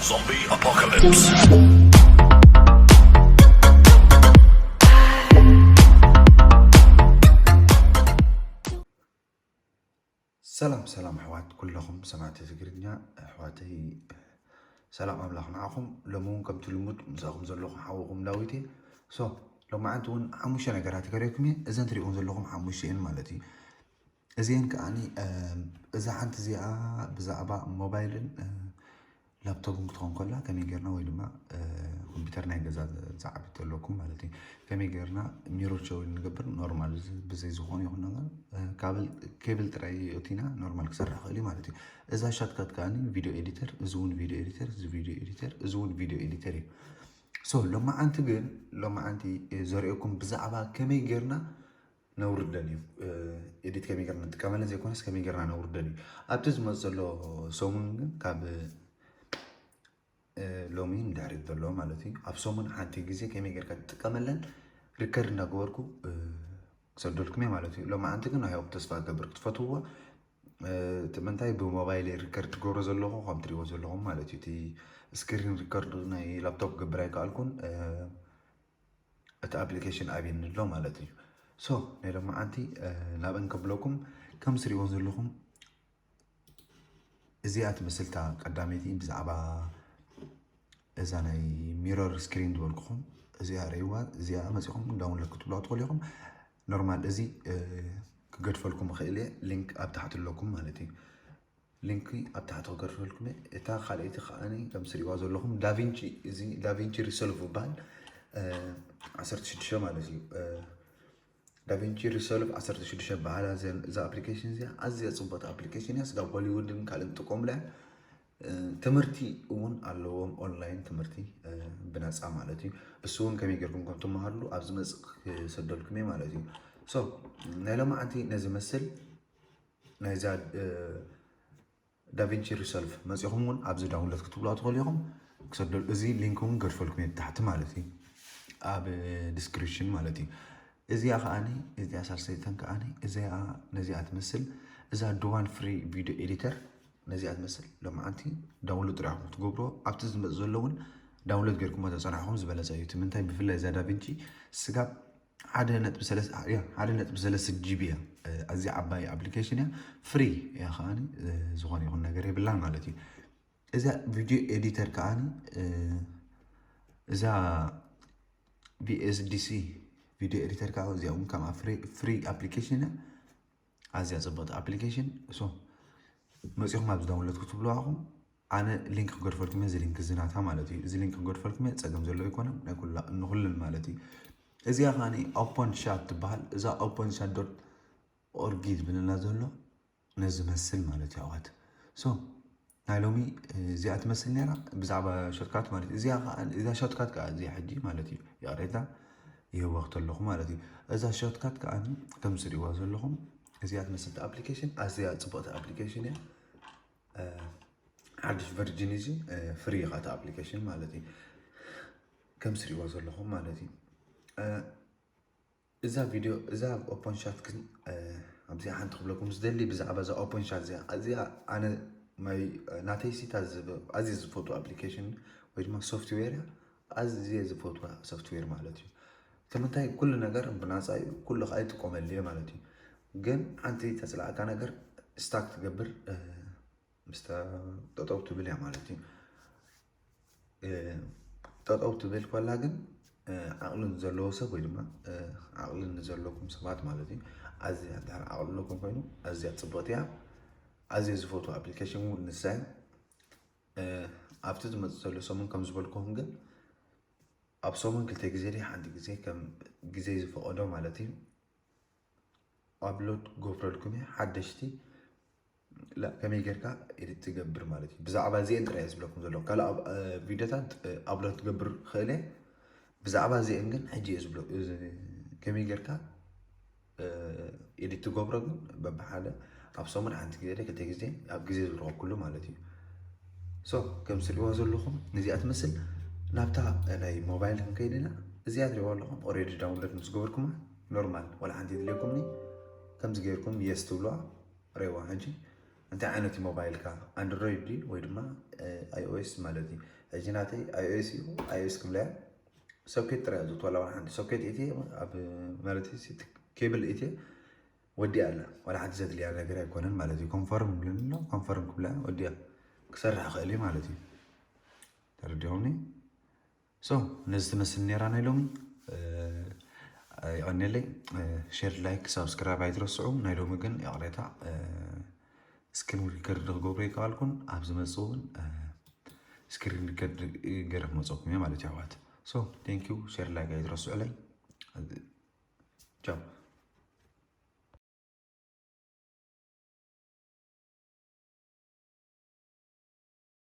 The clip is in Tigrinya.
Zombie Apocalypse. ሰላም ሰላም ኣሕዋት ኩለኹም ሰማዕቲ ትግርኛ ኣሕዋተይ፣ ሰላም ኣምላኽ ንዓኹም። ሎሚ እውን ከምቲ ልሙድ ምሳኹም ዘለኹ ሓውኹም ዳዊት እየ። ሶ ሎማዓንቲ እውን ሓሙሽተ ነገራት ከርእየኩም እየ። እዘን ትሪእዎም ዘለኹም ሓሙሽተ እየን ማለት እዩ። እዚአን ከዓኒ እዛ ሓንቲ እዚኣ ብዛዕባ ሞባይልን ላፕቶፕን ክትኸውን ከላ ከመይ ጌርና ወይ ድማ ኮምፒውተር ናይ ገዛ ዝዓቢ ዘለኩም ማለት እዩ ከመይ ጌርና ሚሮር ሾው ንገብር ኖርማል ብዘይ ዝኾነ ይኹን ነገር ኬብል ጥራይ እቲና ኖርማል ክሰርሕ ክእል እዩ ማለት እዩ። እዛ ሻትካት ከዓኒ ቪዲዮ ኤዲተር፣ እዚ እውን ቪዲዮ ኤዲተር፣ እዚ ቪዲዮ ኤዲተር፣ እዚ እውን ቪዲዮ ኤዲተር እዩ። ሶ ሎማዓንቲ ግን ሎማዓንቲ ዘርእየኩም ብዛዕባ ከመይ ጌርና ነውርደን እዩ። ኤዲት ከመይ ጌርና ንጥቀመለን ዘይኮነስ ከመይ ጌርና ነውርደን እዩ። ኣብቲ ዝመፅ ዘሎ ሰሙን ግን ካብ ሎሚ ንድሕሪት ዘሎ ማለት እዩ ኣብ ሰሙን ሓንቲ ግዜ ከመይ ጌርካ ትጥቀመለን ሪከርድ እናገበርኩ ክሰደልኩም እየ ማለት እዩ። ሎማዓንቲ ግን ኣይሆፕ ተስፋ ገብር ክትፈትውዎ። እቲ ምንታይ ብሞባይል ሪከርድ ትገብሮ ዘለኹ ከም ትሪእዎ ዘለኹም ማለት እዩ። እቲ ስክሪን ሪከርድ ናይ ላፕቶፕ ክገብር ኣይከኣልኩን። እቲ ኣፕሊኬሽን ኣብየኒ ኣሎ ማለት እዩ። ሶ ናይ ሎማዓንቲ ናብአን ከብለኩም ከም ትሪእዎ ዘለኹም እዚኣ ትመስል እታ ቀዳመይቲ ብዛዕባ እዛ ናይ ሚረር ስክሪን ዝበልኩኹም እዚኣ ርእይዋ እዚኣ መፂኹም ዳውንሎድ ክትብልዋ ትኽእሉ ኢኹም። ኖርማል እዚ ክገድፈልኩም ይኽእል እየ ሊንክ ኣብ ታሕቲ ኣለኩም ማለት እዩ። ሊንክ ኣብ ታሕቲ ክገድፈልኩም እየ። እታ ካልኣይቲ ከዓኒ ከም ትሪእዋ ዘለኹም ዳቪንቺ እዚ ዳቪንቺ ሪሶልቭ ይበሃል። ዓሰርተ ሽዱሽተ ማለት እዩ። ዳቪንቺ ሪሶልቭ ዓሰርተ ሽዱሽተ በሃላ እዛ ኣፕሊኬሽን እዚኣ ኣዝያ ፅቡቕቲ ኣፕሊኬሽን እያ። ስጋብ ሆሊውድን ካልእን ትጥቀሙላ እያ። ትምህርቲ እውን ኣለዎም ኦንላይን ትምህርቲ ብነፃ ማለት እዩ። እሱ እውን ከመይ ጌርኩም ከም ትመሃርሉ ኣብ ዝመፅእ ክሰደልኩም እየ ማለት እዩ። ሶ ናይ ሎማዓንቲ ነዚ መስል ናይዛ ዳቪንቺ ሪሶልቭ መፂኹም እውን ኣብዚ ዳውንሎድ ክትብልዋ ትኽእሉ ኢኹም። ክሰደሉ እዚ ሊንክ እውን ገድፈልኩም እየ ታሕቲ ማለት እዩ ኣብ ዲስክሪፕሽን ማለት እዩ። እዚኣ ከዓኒ እዚኣ ሳልሰይተን ከዓኒ እዚኣ ነዚኣ ትመስል እዛ ድዋን ፍሪ ቪዲዮ ኤዲተር ነዚኣ ትመስል ሎማዓንቲ ዳውንሎድ ጥራኹም ትገብሮ ኣብቲ ዝመፅ ዘሎ እውን ዳውንሎድ ጌርኩሞ ተፀናሕኹም ዝበለፀ እዩ። እቲ ምንታይ ብፍላይ እዛ ዳቪንቺ ስጋብ ሓደ ነጥቢ ሰለስተ ያ ሓደ ነጥቢ ሰለስተ ጂቢ እያ። ኣዝያ ዓባይ ኣፕሊኬሽን እያ። ፍሪ እያ ከዓኒ ዝኾነ ይኹን ነገር የብላን ማለት እዩ። እዛ ቪዲዮ ኤዲተር ከዓኒ እዛ ቪኤስዲሲ ቪዲዮ ኤዲተር ከዓ እዚኣ እውን ከምኣ ፍሪ ኣፕሊኬሽን እያ። ኣዝያ ፅብቕቲ ኣፕሊኬሽን ሶ መፂኹም ኣብዚ ዳውንሎድ ክትብልዋ ኢኹም። ኣነ ሊንክ ክገድፈልኩም እየ እዚ ሊንክ እዚ ናታ ማለት እዩ። እዚ ሊንክ ክገድፈልኩም እየ ፀገም ዘለዎ ኣይኮነን ናይ ኩላ ንኩልን ማለት እዩ። እዚኣ ከዓኒ ኦፖን ሻት ትበሃል። እዛ ኦፖን ሻት ዶት ኦርጊ ዝብለና ዘሎ ነዚ መስል ማለት እዩ ኣዋት ሶ ናይ ሎሚ እዚኣ ትመስል ነራ ብዛዕባ ሸትካት ማለት እዩ። እዚኣ ሸትካት ከዓ እዚኣ ሕጂ ማለት እዩ ይቕሬታ ይህወኽ ተለኹ ማለት እዩ። እዛ ሸትካት ከዓ ከም ዝሪእዋ ዘለኹም እዚኣ ትመስልቲ ኣፕሊኬሽን ኣዝያ ፅቡቕቲ ኣፕሊኬሽን እያ። ሓድሽ ቨርጅን እዚ ፍሪ እዩ እቲ ኣፕሊኬሽን ማለት እዩ። ከም ዝሪእዋ ዘለኹም ማለት እዩ። እዛ ቪድዮ እዛ ኦፖን ሻት ግን ኣብዚኣ ሓንቲ ክብለኩም ዝደሊ ብዛዕባ እዛ ኦፖን ሻት እዚኣ እዚኣ ኣነ ማይ ናተይ ሲታ ኣዝየ ዝፈትዋ ኣፕሊኬሽን ወይ ድማ ሶፍትዌር እያ። ኣዝየ ዝፈትዋ ሶፍትዌር ማለት እዩ። ከምንታይ ኩሉ ነገር ብናፃ እዩ ኩሉ ከዓ ይጥቀመሉ እየ ማለት እዩ። ግን ሓንቲ ተፅላእካ ነገር ስታክ ትገብር ምስ ጠጠው ትብል እያ ማለት እዩ። ጠጠው ትብል ከላ ግን ዓቕሊ ንዘለዎ ሰብ ወይ ድማ ዓቕሊ ንዘለኩም ሰባት ማለት እዩ ኣዝያ እንድሕር ዓቕሊ ኣለኩም ኮይኑ ኣዝያ ፅብቕቲ እያ። ኣዝየ ዝፈትዋ ኣፕሊኬሽን እውን ንሳ እያ። ኣብቲ ዝመፅእ ዘሎ ሰሙን ከም ዝበልኩኹም ግን ኣብ ሰሙን ክልተ ግዜ ድዩ ሓንቲ ግዜ ከም ግዜ ዝፈቐዶ ማለት እዩ ኣፕሎድ ክገብረልኩም እየ ሓደሽቲ ከመይ ጌርካ ኤዲት ትገብር ማለት እዩ። ብዛዕባ እዚአን ጥራይ ዝብለኩም ዘለኹ ካልእ ቪድዮታት ኣፕሎድ ትገብር ክእል እየ። ብዛዕባ እዚአን ግን ሕጂ እየ ዝብሎ ከመይ ጌርካ ኤዲት ትገብሮ ግን በብሓደ ኣብ ሰሙን ሓንቲ ግዜ ክልተ ግዜ ኣብ ግዜ ዝረኸብኩሉ ማለት እዩ። ሶ ከም ትሪእዋ ዘለኹም ነዚኣ ትመስል ናብታ ናይ ሞባይል ክንከይድ ኢና። እዚኣ ትሪእዋ ኣለኹም ኦሬዲ ዳውንሎድ ምስ ገበርኩማ ኖርማል ዋላ ሓንቲ የድልየኩምኒ ከምዚ ጌርኩም የስ ትብልዋ ሬዋ ሕጂ እንታይ ዓይነት እዩ ሞባይልካ? ኣንድሮይድ ድዩ ወይ ድማ iOS ማለት እዩ? ሕጂ ናተይ iOS እዩ። iOS ክብለያ ሶኬት ጥራይ ዝትወላ ሓንቲ ሶኬት እቲ ኣብ ማለት ኬብል እቲ ወዲያ ኣላ። ዋላ ሓንቲ ዘድልያ ነገር ኣይኮነን ማለት እዩ። ኮንፈርም ብለኒ ኣሎ። ኮንፈርም ክብላ ወዲያ ክሰርሕ ክእል ማለት እዩ። ተረዲኦምኒ? ሶ ነዚ ትመስል ነራ ናይ ሎሚ። ይቐነለይ። ሼር፣ ላይክ፣ ሳብስክራይብ ኣይትረስዑ። ናይ ሎሚ ግን ይቕሬታ፣ ስክሪን ሪከርድ ክገብሮ ይከኣልኩን ኣብ ዝመፅእ እውን ስክሪን ሪከርድ ገይረ ክመፀኩም እየ ማለት እዩ ኣሕዋት። ሶ ቴንኪዩ። ሼር፣ ላይክ ኣይትረስዑለይ። ቻው።